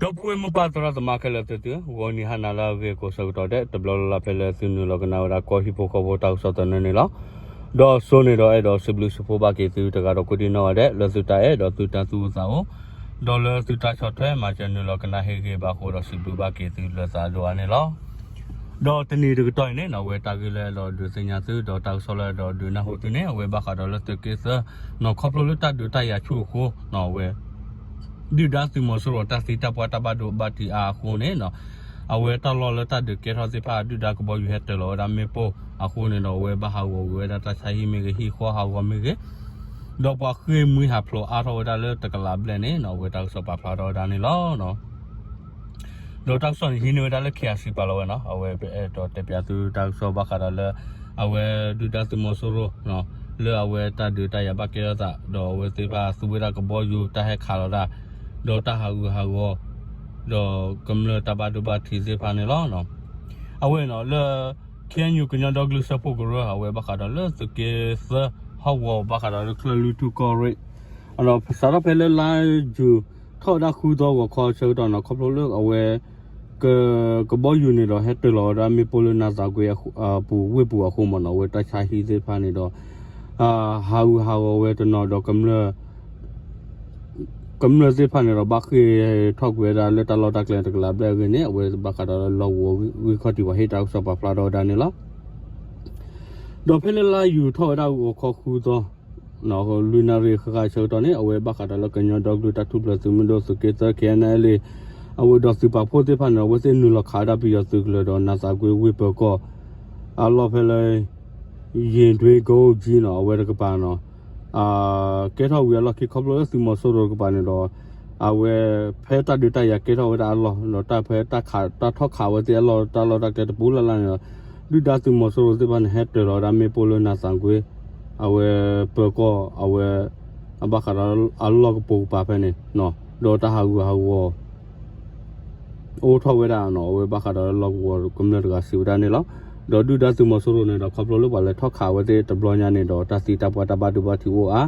ဒီပုၢ်ဝဲၢ်မိၢ်ပၢ်သရၣ်သမါခဲလၢာ်သ့ၣ်သု, ဂီၤနံၤဟါနၤလၢအဂ့ၤကိးဆၢကတီၢ်ဒဲး တဘျီလၢ်လၢ်ဖဲလၢသုနုာ်လီၤကနၣ်ဝဲဒၣ်ကီၢ်ဟံၣ်ဖိဃီဖိတၢ်ကစီၣ်သနၢၣ်န့ၣ်လီၤ. ဒီးစိန့ၣ်ဒီးအဲၣ်ဒိးစံးဘျုးစံးဖှိၣ်ဘၣ်က့ၤသုတဂၤဒီးကိးဒံနီၢ်ဂၤဒဲး လၢသုတၢ်အဲၣ်ဒီးသုတၢ်သူၣ်အိၣ်သးအိၣ်, ဒီးလၢသုတၢ်ဆီၣ်ထွဲမၤစၢၤနုာ်လီၤကနၣ်ဟ့ၣ်ဂ့ၤဘၣ်အဃိဒီးစံးဘျုးဘၣ်က့ၤသုလၢသးဒိၣ်အါန့ၣ်လီၤ. ဒီးတနံၤတကတီၢ်အံၤန့ၣ်နီၣ် အဝဲတၢ်ဂ့ၢ်လၢအဲၣ်ဒိးဒုးသ့ၣ်ညါသု ဒီးတၢ်ကစီၣ်လၢအဲၣ်ဒိးဒုးနၢ်ဟူသုန့ၣ် အဝဲဘၣ်ဃးဒီးလၢသုးက့သၢနီၣ် ခီဖျိလၢတၢ်ဒုးတၢ်ယၤဆူၣ်အဃိနီၣ် အဝဲ ဒုၣ်ဒါသုးမီၤစိရိၤတၢ်သံတၢ်ပှၢ်တၢ်ဘၣ်ဒိဘၣ်ထံးအါအဃိန့ၣ်နီၣ် အဝဲတၢ်လီၢ်လၢတၢ်ဒုးကဲထီၣ်သ့ၣ်တဖၣ် ဒုၣ်ဒါကဘီယူၤဟဲတၢၤလီၤဝဲဒၣ်မ့ၣ်ပိၢ်အဃိန့ၣ်ဒီး အဝဲဘၣ်ဟးဂီၤကွံာ်ဝဲဒၣ်တၢ်ဆါဟံၣ်မ့ၢ်ဂ့ၤ ဟံၣ်ဃီဟးဂီၤမ့ၢ်ဂ့ၤ ဒီးပှၤဃ့ၢ်မှံဟးဖျိးအါထီၣ်ဝဲဒၣ်လၢတကလးဘျဲၣ်န့ၣ်နီၣ် အဝဲတၢ်ကစီၣ်ပာ်ဖျါထီၣ်ဝဲဒၣ်န့ၣ်လီၤ. ဒီးတၢ်ကစီၣ်န့ၣ်ဟံးန့ၢ်ဝဲဒၣ်လၢ ခ့ၣ်အါစံး ပာ်လီၤဝဲနီၣ် အဝဲပအဲၣ်ဒိးတဲပၠးသုတၢ်ကစီၣ်ဘၣ်ဃးဒီးလၢ အဝဲဒုၣ်ဒါသုးမီၤစိရိၤ လၢအဝဲတၢ်ဒုးတၢ်ယၤဘၣ်ကဲထီၣ်သး ဒီးအဝဲသ့ၣ်တဖၣ်သူဝဲဒၣ်ကဘီယူၤတၢ်ဟဲခးလီၤတၢ် ဒီးတၢ်ဟးဂူာ်ဟးဂီၤ ဒီးကမျၢၢ်တၢ်ဘၣ်ဒိဘၣ်ထံးသ့ၣ်တဖၣ်န့ၣ်လီၤ. အဝဲနီၣ်လၢ ခ့ၣ်အဲၣ်ယူၣ် ကညီဒီကလုာ်စၢဖှိၣ်ကရၢ အဝဲဘၣ်ဃးဒီးလၢသုးက့သၢဟီၣ်ကဝီၤဘၣ်ဃးဒီးလၢချၢၣ်လွံၢ်ထူၣ်ကီၢ်ရ့ၣ် စးထီၣ်ဖဲလၢလါယူၤ ထီၣ်ဝဲဒၣ်ဃုသီဂီၤခီဆၢကတီၢ်နီၣ် ခီဖျိလၢအဝဲ က ကဘီယူၤန့ၣ်ဒီးဟဲတၢၤလီၤဝဲဒၣ်မ့ၣ်ပိၢ်လၢနးသးကွ့အပူၤဝ့ၢ်ပူၤအဃိမ့ၢ်နီၣ် အဝဲတၢ်ဆါဟံၣ်သ့ၣ်တဖၣ်န့ၣ်ဒီး ဟးဂူာ်ဟးဂီၤဝဲတနီၤဒီး ကမျၢၢ်သ့ၣ်တဖၣ်န့ၣ်ဒီး ဘၣ်ဃ့ၢ်ထီၣ်ကွံာ်ဝဲဒၣ်လၢတၢ်လီၢ်တၢ်ကျဲတကလးဘျဲၣ်အဂ့ၢ်န့ၣ် အဝဲဘၣ်ဃးဒီးလၢလီၢ်ကဝီၤဂံၢ်ခီၣ်ထံးပှၤဟ့ၣ်တၢ်ကစီၣ်ပာ်ဖျါထီၣ်ဝဲဒၣ်န့ၣ်လီၤ. ဒီးဖဲလၢလါယူၤထီၣ်ဝဲဒၣ်ဂီၤခီဃုသီ လွံၢ်နၣ်ရံၣ်ဃၣ်ဃၣ်ဆၢကတီၢ်န့ၣ် အဝဲဘၣ်ဃးဒီးလၢကညီဒီကလုာ်တၢ်ထူၣ်ဖျဲးသုးမုၢ်ဒိၣ်သုးက့သၢ ခ့ၣ်အဲၣ်ယူၣ် အဝဲဒီးသုးပာ်ဖှိၣ်သ့ၣ်တဖၣ်န့ၣ် အဝဲသ့ၣ်နုာ်လီၤခးဝဲဒၣ်ပယီၤသုးကလၢၤဒီးနးသးကွ့ဝ့ၢ်ပၢၤကီၢ် အလီၢ်ဖဲလၢ ယ့ၣ်ဒွ့ကိကၠံနီၤ အဝဲတကပၤနီၤ ကဲထီၣ်ဝံၤအလီၢ်ခံခီဖျိလၢသုးမီၤစိရိၤတကပၤန့ၣ်ဒီး အဝဲဖဲတၢ်ဒုးတၢ်ယၤကဲထီၣ်ဝဲဒၣ်အလီၢ် ဒီးတၢ်ဖဲတၢ်ခးတၢ်ထီၣ်ခးဝဲသ့ၣ်အလီၢ်တၢ်လီၢ်တၢ်ကျဲတပူၤလၢ်လၢ်န့ၣ်ဒီး ဒုၣ်ဒါသုးမီၤစိရိၤသ့ၣ်တဖၣ်န့ၣ် ဟဲတၢၤလီၤဝဲဒၣ်မ့ၣ်ပိၢ်လၢနးသးကွ့ အဝဲပၢၤကီၢ် အဝဲ အဘၣ်ဃးဒီးအလီၢ်ကပိာ်ကပၤဖဲန့ၣ် ဒီးတၢ်ဟးဂူာ်ဟးဂီၤ အိၣ်ထီၣ်ဝဲဒၣ်နီၤ အဝဲဘၣ်ဃးဒီးလၢလီၢ်ကဝီၤကမျၢၢ်တဂၤစံးဝဲဒၣ်န့ၣ်လီၤ. ဒီးဒုၣ်ဒါသုးမီၤစိရိၤန့ၣ်ဒီး ခီဖျိလၢပှၤလဲၤထီၣ်ခးဝဲသ့ၣ်တဘျီညါန့ၣ်ဒီး တၢ်သံတၢ်ပှၢ်တၢ်ဘၣ်ဒိဘၣ်ထံးအိၣ်အါ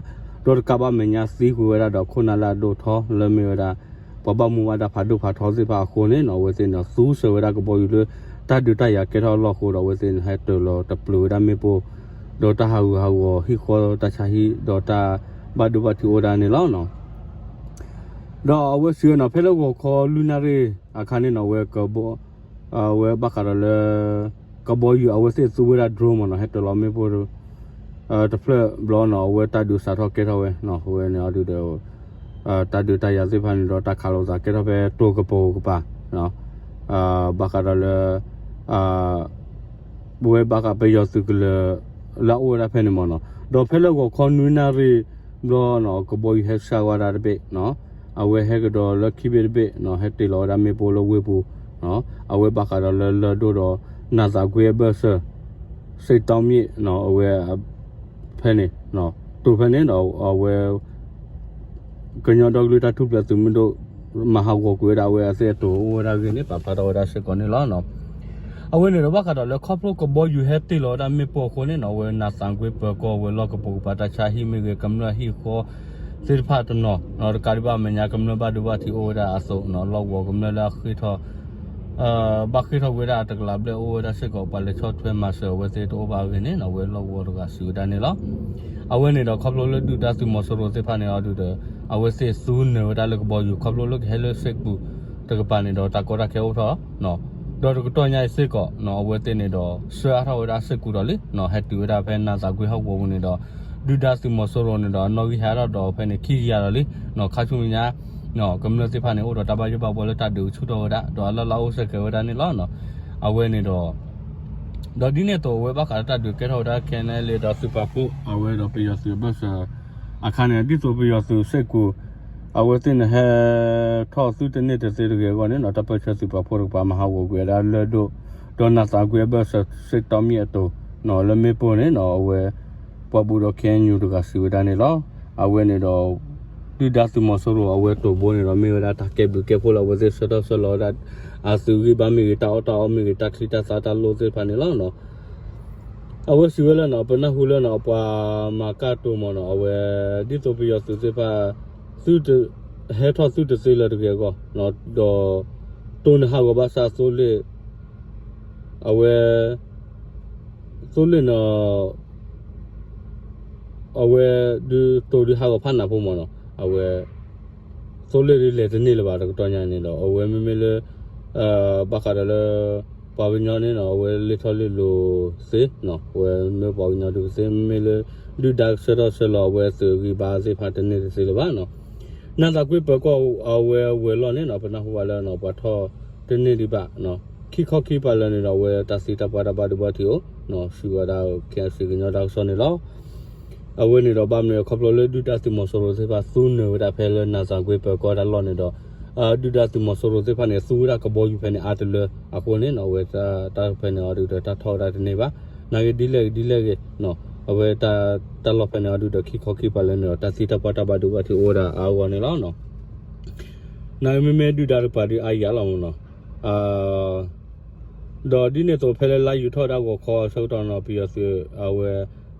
ဒီးတကးဘၣ်မဲာ်ညါသံကွံာ်ဝဲဒၣ်ဒီးခိၣ်နၢ်လၢအဒိၣ်ထီလၢမ့ၢ်ဝဲဒၣ် ပှၤဘၣ်မူဘၣ်ဒါဖးဒိၣ်ဖးထီသ့ၣ်တဖၣ်အဃိန့ၣ်နီၤ အဝဲသ့ၣ်န့ၣ်ဒီး သူစၢၤဝဲဒၣ်ကဘီယူၤလၢ တၢ်ဒုးတၢ်ယၤကဲထီၣ်အလီၢ်အဃိဒီး အဝဲသ့ၣ်န့ၣ် ဟဲတၢၤလီၤတပျုာ်ဝဲဒၣ်မ့ၣ်ပိၢ် ဒီးတၢ်ဟးဂူာ်ဟးဂီၤ ဟံၣ်ဃီတၢ်ဆါဟံၣ် ဒီးတၢ်ဘၣ်ဒိဘၣ်ထံးအိၣ်ဝဲဒၣ်န့ၣ်လီၤ. ဒီးအဝဲစံးဝဲနီၤ ဖဲလၢဂီၤခီလွံၢ်နၣ်ရံၣ်အခါန့ၣ်နီၤ အဝဲ အဝဲဘၣ်ဃးဒီးလၢ ကဘီယူၤအဝဲသ့ၣ်သူဝဲဒၣ် drone မ့ၢ်နီၤ ဟဲတၢၤလီၤမ့ၣ်ပိၢ် တဖျၢၣ်ဘျီနီၤ အဝဲတၢ်ဒုးစးထီၣ်ကဲထီၣ်ဝဲ အဝဲန့ၣ်အဒုးဒီး တၢ်ဒုးတၢ်ယၤသ့ၣ်တဖၣ်န့ၣ်ဒီး တၢ်ခးလိာ်သးကဲထီၣ်ဖဲတိၤကပိာ်ကပၤ ဘၣ်ဃးဒီးလၢ ပဝဲဘၣ်ဃးပယီၤသုးကလၢၤ လၢအအိၣ်ဝဲဒၣ်ဖဲန့ၣ်မ့ၢ်နီၤ ဒီးဖဲလၢဂီၤခီနွံနၣ်ရံၣ်ဘျီနီၤ ကဘီယူၤဟဲစှၤဝဲဒၣ်တဘ့ၣ် အဝဲဟဲကဒီးလၢခံဘ့ၣ်တဘ့ၣ်နီၤ ဟဲတ့ၢ်လီၤဝဲဒၣ်မ့ၣ်ပိၢ်လၢဝ့ၢ်ပူၤ အဝဲဘၣ်ဃးဒီးလၢလၢၢ်ဒိၣ်ဒီး နးသးကွ့အဘၢၣ်စၢၤ စ့းတီမ့ၣ်နီၤ အဝဲ ဖဲန့ၣ် တိၤဖဲန့ၣ်ဒီး အဝဲ ကညီဒီကလုာ်တၢ်ထူၣ်ဖျဲးသုးမုၢ်ဒိၣ် မၤဟးဂီၤကွံာ်ဝဲဒၣ်အဝဲအသ့ၣ်အတိၤအိၣ်ဝဲဒၣ်အဂ့ၢ်န့ၣ် ပာ်ဖျါထီၣ်ဝဲဒၣ်စ့ၢ်ကီးန့ၣ်လီၤ. အဝဲန့ၣ်ဒီးဘၣ်ဃးဒီးလၢခီဖျိကဘီယူၤဟဲတ့ၢ်လီၤဝဲဒၣ်မ့ၣ်ပိၢ်အဃိန့ၣ်နီၤ အဝဲနးသးကွ့ပၢၤကီၢ်ဝဲလီၢ်ကပိာ်ကပၤတၢ်ဆါဟံၣ်မ့ၢ်ဂ့ၤ ကမျၢၢ်ဟံၣ်ဃီသ့ၣ်တဖၣ်တနီၤ တကးဒံးဘၣ်အမဲာ်ညါကမျၢၢ်ဘၣ်ဒိဘၣ်ထံးအိၣ်ဝဲဒၣ်အသိးနီၤ လီၢ်ကဝီၤကမျၢၢ်လၢအဃ့ထီၣ် ဘၣ်ဃ့ထီၣ်ကွံာ်ဝဲဒၣ်တကလးဘျဲၣ်အိၣ်ဝဲဒၣ်စ့ၢ်ကီး ပှၤလဲၤဆီၣ်ထွဲမၤစၢၤအဝဲသ့ၣ်တအိၣ်ဘၣ်အဂ့ၢ်န့ၣ်နီၤ အဝဲလီၢ်ကဝီၤတဂၤစံးဝဲဒၣ်န့ၣ်လီၤ. အဝဲန့ၣ်ဒီးခီဖျိလၢဒုၣ်ဒါသုးမီၤစိရိၤသ့ၣ်တဖၣ်န့ၣ်အဒုးဒီး အဝဲသ့ၣ်သူနၢၤဝဲဒၣ်လၢကဘီယူၤခီဖျိလၢကဟဲလၢစ့ၢ်ကီးတကပၤန့ၣ်ဒီး တၢ်ကီတၢ်ခဲအိၣ်ထီၣ် ဒီးတကတီၢ်ညါအံၤစ့ၢ်ကီး အဝဲသ့ၣ်န့ၣ်ဒီး ဆှၢအါထီၣ်ဝဲဒၣ်စ့ၢ်ကီးဒီးလံ ဟဲတုၤဝဲဒၣ်ဖဲနးသးကွ့ဟီၣ်ကဝီၤပူၤန့ၣ်ဒီး ဒုၣ်ဒါသုးမီၤစိရိၤန့ၣ်ဒီး အနီၣ်ဂံၢ်ဟဲထီၣ်ဒီးဖဲန့ၣ်ခံကယၤဒီးလံ ခါဆူမဲာ်ညါ ကမျၢၢ်သ့ၣ်တဖၣ်န့ၣ် အိၣ်ဒီးတၢ်ဘၣ်ယိၣ်ဘၣ်ဘှီလၢတၢ်ဒုးကဆူၣ်ထီၣ်ဝဲဒၣ် ဒီးအလၢ်လၢ်အိၣ်ဆၢကဲၤဝဲဒၣ်န့ၣ်လီၤ. အဝဲန့ၣ်ဒီး ဒီးဒ်န့ၣ်အသိးအဝဲဘၣ်ဃးလၢတၢ်ဒုးကဲထီၣ်ဝဲဒၣ် ခ့ၣ်အဲၣ်ယူၣ် ဒီးသုးပာ်ဖှိၣ် အဝဲဒီးပယီၤသုးအဘၢၣ်စၢၤ အခါန့ၣ် ဒ်သိးပယီၤသုးစ့ၢ်ကီး အဝဲသ့ၣ်န့ၣ်ဟဲထီၣ်သုတန့ၢ်တသ့တဂ့ၤအဂီၢ်န့ၣ်နီၤ တၢ်ပၢၢ်ဆၢသုးပာ်ဖှိၣ်တကပၤမၤဟးဂီၤကွံာ်ဝဲဒၣ်လၢၢ်ဒိၣ် ဒီးနးသးကွ့အဘၢၣ်စၢၤစ့းတီမ့ၣ်အတိၤ လၢမ့ၣ်ပိၢ်န့ၣ်နီၤ အဝဲ ပှၤဘူၣ်ဒီး ခ့ၣ်အဲၣ်ယူၣ် တဂၤစံးဝဲဒၣ်န့ၣ်လီၤ. အဝဲန့ၣ်ဒီး ဒုၣ်ဒါသုးမီၤစိရိၤအဝဲတိၤဘိန့ၣ်ဒီး မ့ၢ်ဝဲဒၣ်တၢ်ကဲဘျုးကဲဖှိၣ်လၢအဝဲသ့ၣ်ဆှၢထီၣ်ဆှၢလီၤဝဲဒၣ် အသုးဂံၢ်ဘါမ့ၢ်ဂ့ၤ တၢ်အီၣ်တၢ်အီမ့ၢ်ဂ့ၤ တၢ်ချံတၢ်သါတၢ်လိၣ်သ့ၣ်တဖၣ်န့ၣ်လီၤ. အဝဲစံးဝဲလၢနီၤ ပနၢ်ဟူလၢနီၤ ပှၤမၤကၢ်တိၤမ့ၢ်နီၤ အဝဲ ဒ်သိးပယီၤသုးသ့ၣ်တဖၣ် သုတ ဟဲထီၣ်သုတသ့လၢၤတဂ့ၤအဂီၢ်, ဒီး တိၢ်န့ၢ်ဟးဂီၤဘၣ်ဆၣ်သိလ့ၣ်, အဝဲ သိလ့ၣ်န့ၣ် အဝဲ ဒုးတိၢ်ဒုးဟးဂီၤဖးနးဖိမ့ၢ်နီၤ, အဝဲ သိလ့ၣ်ဒုးလဲၤတန့ၢ်လၢၤဘၣ်တကတီၢ်ညါန့ၣ်ဒီး အဝဲမ့မ့ၢ်လၢ ဘၣ်ဃးဒီးလၢ ပှၤကညီန့ၣ်နီၤ အဝဲလ့ၣ်ထီၣ်လ့ၣ်လီၤသ့, အဝဲမ့ၢ်ပှၤကညီဒုးကသ့ မ့မ့ၢ်လၢ ဒုၣ်ဒါဆှၢထီၣ်ဆှၢလီၤအဝဲသုးဂံၢ်ဘါသ့ၣ်တဖၣ်တန့ၢ်တသ့လၢၤဘၣ်နီၤ. နၢ်သးကွ့ပၢၤကီၢ်အဝဲဝဲၤလီၢ်န့ၣ်နီၤ ပနၢ်ဟူဘၣ်လၢနီၤ ပှၤထီၣ်တန့ၢ်ဒံးဘၣ်, ခံခီခံပၤလၢာ်န့ၣ်ဒီး အဝဲတၢ်သံတၢ်ပှၢ်တၢ်ဘၣ်ဒိဘၣ်ထံးအိၣ်, စံးဝဲဒၣ် ခဲအံၤ ကညီတၢ်ကစီၣ်န့ၣ်လီၤ. အဝဲန့ၣ်ဒီးဘၣ်မနုၤအခီဖျိလၢဒုၣ်ဒါသုးမီၤစိရိၤသ့ၣ်တဖၣ်သူနၢၤဝဲဒၣ်ဖဲလၢနၢ်သးကွ့ပၢၤကီၢ်တၢ်လီၢ်န့ၣ်ဒီး ဒုၣ်ဒါသုးမီၤစိရိၤသ့ၣ်တဖၣ်န့ၣ်သူဝဲဒၣ်ကဘီယူၤဖဲန့ၣ်အါတလၢအဃိန့ၣ်နီၤ အဝဲတၢ်ဖဲန့ၣ်အီၤဒုးဒီးတၢ်ထီၣ်ဝဲဒၣ်တန့ၢ်ဘၣ်, နာ်က့ဒ်လဲၣ်ဂ့ၤဒ်လဲၣ်ဂ့ၤ အဝဲတၢ်လီၢ်ဖဲန့ၣ်အီၤဒုးဒီးခံခီခံပၤလၢာ်န့ၣ်ဒီး တၢ်သံတၢ်ပှၢ်တၢ်ဘၣ်ဒိဘၣ်ထံးအိၣ်ဝဲဒၣ်အါအဂီၢ်န့ၣ်လီၤ. နာ်က့မ့မ့ၢ်ဒုၣ်ဒါတကပၤဒုးအါယၤလီၤမ့ၢ်နီၤ. ဒီးဒ်န့ၣ်အသိးဖဲလၢလါယူၤထီၣ်ဝဲဒၣ်ဂီၤခီဆၢကတီၢ်နီၤ ပယီၤသုးအဝဲ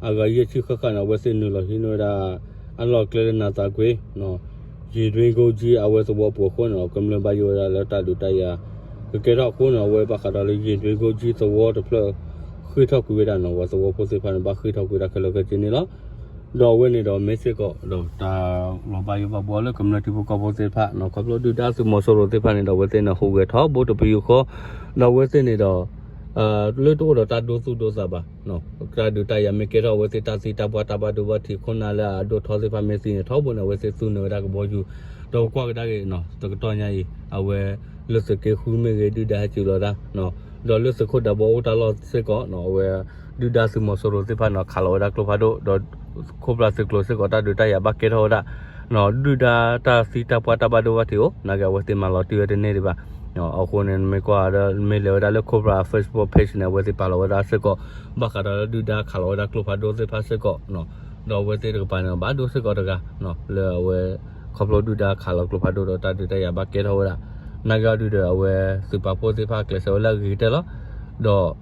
အဂၤယဲၢ်ဆံဃၣ်ဃၣ်န့ၣ် အဝဲသ့ၣ်နုာ်လီၤဟံးန့ၢ်ဝဲဒၣ် အလီၢ်ကျဲလၢနၢ်သးကွ့ ယ့ၣ်ဒွ့ကိကၠံအဝဲသဝီပူၤအဃိန့ၣ် ကမျၢၢ်ဘၣ်ယိၣ်ဝဲဒၣ်လၢတၢ်ဒုးတၢ်ယၤ ကကဲထီၣ်အဃိန့ၣ် အဝဲဘၣ်ဃးဒီးလၢယ့ၣ်ဒွ့ကိကၠံသဝီတဖျၢၣ် ဃ့ၢ်ထီၣ်ကွံာ်ဝဲဒၣ်နီၤ ပှၤသဝီဖိသ့ၣ်တဖၣ်န့ၣ် ဘၣ်ဃ့ၢ်ထီၣ်ကွံာ်ဝဲဒၣ်ခဲလၢာ်ခဲဆ့န့ၣ်လီၤ. ဒီးအဝဲန့ၣ်ဒီးမ့ၢ်စ့ၢ်ကီး ဒီးတၢ်လီၤဘၣ်ယိၣ်ဘၣ်ဘှီလၢကမျၢၢ်ထံဖိကီၢ်ဖိသ့ၣ်တဖၣ် ခီဖျိဒုၣ်ဒါသုးမီၤစိရိၤသ့ၣ်တဖၣ်န့ၣ်ဒီး အဝဲသ့ၣ်န့ၣ်ဟူးဂဲၤထီဘိတပယူာ်ဃီ ဒီးအဝဲသ့ၣ်န့ၣ်ဒီး လၢတအိၣ်ဒီးတၢ်ဒိသူၣ်ဒိသးဘၣ် တၢ်ဒုးတၢ်ယၤမ့ၢ်ကဲထီၣ်အဝဲသ့ၣ်တၢ်သံတၢ်ပှၢ်တၢ်ဘၣ်ဒိဘၣ်ထံးခိၣ်နၢ်လၢအဒိၣ်ထီသ့ၣ်တဖၣ်မ့ၢ်သံန့ၣ် ထီဘိန့ၣ် အဝဲသ့ၣ်သူနၢၤဝဲဒၣ်ကဘီယူၤ ဒီးပကွၢ်ကဒါက့ၤ တကတီၢ်ညါအံၤ အဝဲ လၢသုးက့ဃုမ့ၢ်ဂ့ၤ ဒုၣ်ဒါဟဲစူၤလီၤတၢ် ဒီးလၢသုးခိၣ်ဒးဘီအိၣ်တၢ်လီၢ်စ့ၢ်ကီး အဝဲ ဒုၣ်ဒါသုးမီၤစိရိၤသ့ၣ်တဖၣ်န့ၣ် ခးလီၤဝဲဒၣ်ကျိဖးဒိၣ် ဒီး ခိၣ်ဖျါသုးကျိၤစ့ၢ်ကီး တၢ်ဒုးတၢ်ယၤဘၣ်ကဲထီၣ်ဝဲဒၣ် ဒုၣ်ဒါတၢ်သံတၢ်ပှၢ်တၢ်ဘၣ်ဒိဘၣ်ထံးအိၣ် နာ်က့အဝဲသ့ၣ်မၤလီၤတံၢ်ဝဲတန့ၢ်ဒံးဘၣ်. အဃိန့ၣ် မ့ၢ်ကွၢ်ဒီး မ့ၢ်လဲၤဝဲဒၣ်လၢ Cobra Facebook page န့ၣ် အဝဲသ့ၣ်ပာ်လီၤဝဲဒၣ်စ့ၢ်ကီး ဘၣ်ဃးဒီးလၢဒုၣ်ဒါခးလီၤဝဲဒၣ်ကျိဖးဒိၣ်သ့ၣ်တဖၣ်စ့ၢ်ကီး ဒီးအဝဲသ့ၣ်တကပၤန့ၣ် ဘၣ်ဒိစ့ၢ်ကီးတဂၤ လၢအဝဲ ခီဖျိဒုၣ်ဒါခးလီၤကျိဖးဒိၣ်ဒီးတၢ်ဒုးတၢ်ယၤဘၣ်ကဲထီၣ်ဝဲဒၣ် နာ်က့အီၤဒုးဒီး အဝဲသုးပာ်ဖှိၣ်သ့ၣ်တဖၣ်ကျဲးစၢးဝဲလၢအဂ့ၤကတၢၢ်လီၤ.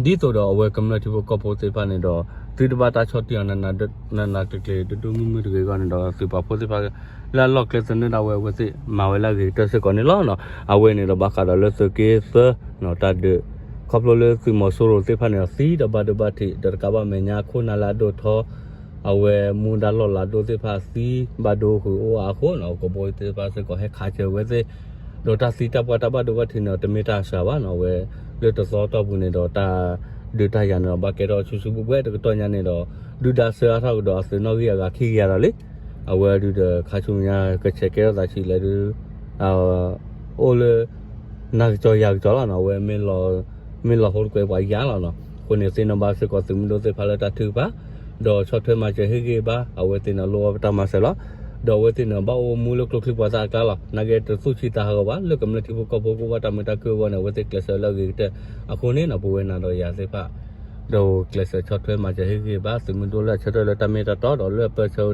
ဒီး ဒ်သိးဒီးအဝဲကမျၢၢ်ထံဖိကီၢ်ဖိသ့ၣ်တဖၣ်န့ၣ်ဒီး သုတဘၣ်တၢ်ဆီၣ်တံၢ်အီၤ နးနးတကျ့ၤဒိၣ်ဒိၣ်မုၢ်မုၢ်တဂ့ၤအဂီၢ်န့ၣ်ဒီး သုးပာ်ဖှိၣ်သ့ၣ်တဖၣ် လၢအလီၢ်ကျဲသနၢၣ်ဒၣ်ဝဲ အဝဲသ့ၣ်မၤဝဲလၢအဂ့ၤကတၢၢ်စ့ၢ်ကီးန့ၣ်လီၤ. အဝဲန့ၣ်ဒီးဘၣ်ဃးဒီးလၢသုးက့သၢ တၢ်ဒုး ခီဖျိလၢသုးမီၤစိရိၤသ့ၣ်တဖၣ်န့ၣ်ဒီး သံဒီးဘၣ်ဒိဘၣ်ထံး ဒီးတကးဘၣ်မဲာ်ညါခိၣ်နၢ်လၢအဒိၣ်ထီ အဝဲမူဒါလီၢ်လၤဒိၣ်သ့ၣ်တဖၣ်သံဘၣ်ဒိဃုာ်အိၣ်အါအဃိန့ၣ် ကဘီယူၤသ့ၣ်တဖၣ်စ့ၢ်ကီးဟဲခးစၢၤဝဲသ့ၣ် ဒီးတၢ်သံတၢ်ပှၢ်တၢ်ဘၣ်ဒိဘၣ်ထံးန့ၣ် တမ့ၢ်တၢ်စှၤဘၣ်နီၤ အဝဲ လၢတသီတီၢ်ပူၤန့ၣ်ဒီး တၢ်ဒုးတၢ်ယၤန့ၣ်ဒီး ဘၣ်ကဲထီၣ်ဆူၣ်ဆူၣ်ဘှဲဘှဲတကတီၢ်ညါန့ၣ်ဒီး ဒုၣ်ဒါဆှၢအါထီၣ်ကဒီးအသုးနီၣ်ဂံၢ်အဂၤခံကယၤဒီးလံ အဝဲဒုးဒီး ခါဆူညါကဆဲးကဲထီၣ်သးဆံးလဲၣ်ဒုး အိၣ်လၢ နၤကစီၤယၤကစီၤလီၤနီၤ အဝဲ မ့ၢ်လီၤဟိတကွဲးပှၤယၤလီၤနီၤ အဃိန့ၣ် သ့ၣ်နီၣ်ဘၣ်စ့ၢ်ကီးသုးမုၢ်ဒိၣ်သ့ၣ်တဖၣ်လၢတၢ်ထုကဖၣ် ဒီးဆီၣ်ထွဲမၤစၢၤဟ့ၣ်ဂံၢ်ဘါ အဝဲသ့ၣ်န့ၣ်လိၣ်ဘၣ်ပတၢ်မၤစၢၤလီၤ ဒီးအဝဲသ့ၣ်န့ၣ် ဘၣ်အိၣ်မူလၢကျိချံပှၤသၣ်အကျါလီၤ နာ်က့တသူၣ်ဆံးသးဟးဂီၤဘၣ် လၢကမျၢၢ်ထံဖိကီၢ်ဖိကအိၣ်ဘၣ်တၢ်မုာ်တၢ်ခုၣ်အဂီၢ်န့ၣ် အဝဲသ့ၣ်ကျဲးစၢးလၢအဂ့ၤကတၢၢ် အဃိန့ၣ်နီၤ ပဝဲနၤဒီးယၤသ့ၣ်တဖၣ် ဒီးကျဲးစၢးဆီၣ်ထွဲမၤစၢၤဟ့ၣ်ဂံၢ်ဘါ သုးမုၢ်ဒိၣ်လၢအဆၢထၢၣ်လၢတၢ်မ့ၢ်တၢ်တီ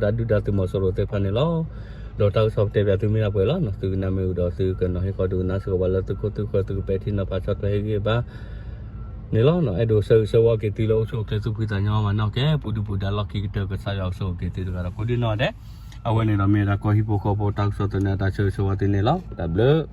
ဒီးလၢအပၢၢ်ဆၢဝဲဒၣ်ဒုၣ်ဒါသုးမီၤစိရိၤသ့ၣ်တဖၣ်န့ၣ်လီၤ. ဒီးတၢ်ကစီၣ်ပတဲပၠးသုမ့ၢ်ဒၣ်ပှဲၤလီၤနီၤ သုကနၣ်မ့ၢ်ဝံၤဒီးသုကနီၤဟ့ၣ်ဃီဒုးကနၣ်စ့ၢ်ကီးဘၣ်လၢသုခိၣ်သုဃၢၤသုကပဲာ်ထံနီၤဖးဆီၣ်ထွဲဟ့ၣ်ဂံၢ်ဘါ န့ၣ်လီၤ. အဲၣ်ဒိးဆၢဂ့ၤဆၢဝါက့ၤသုလၢအိၣ်ဆူၣ်အိၣ်ချ့သူၣ်ဖှံသးညီမၤနီၣ်ကဲ ပူၤဒုၣ်ပူၤဒါလီၢ်ခံကတၢၢ် ကစၢ်ယွၤကဆိၣ်ဂ့ၤက့ၤသုတဂၤဒီးကိးဒံနီၢ်ဒဲး အဝဲန့ၣ်ဒီးမ့ၢ်ဝဲဒၣ်ကီၢ်ဟံၣ်ဖိဃီဖိတၢ်ကစီၣ်သန့အတၢ်ဆၢဂ့ၤဆၢဝါသုန့ၣ်လီၤ. တၢ်ဘျုး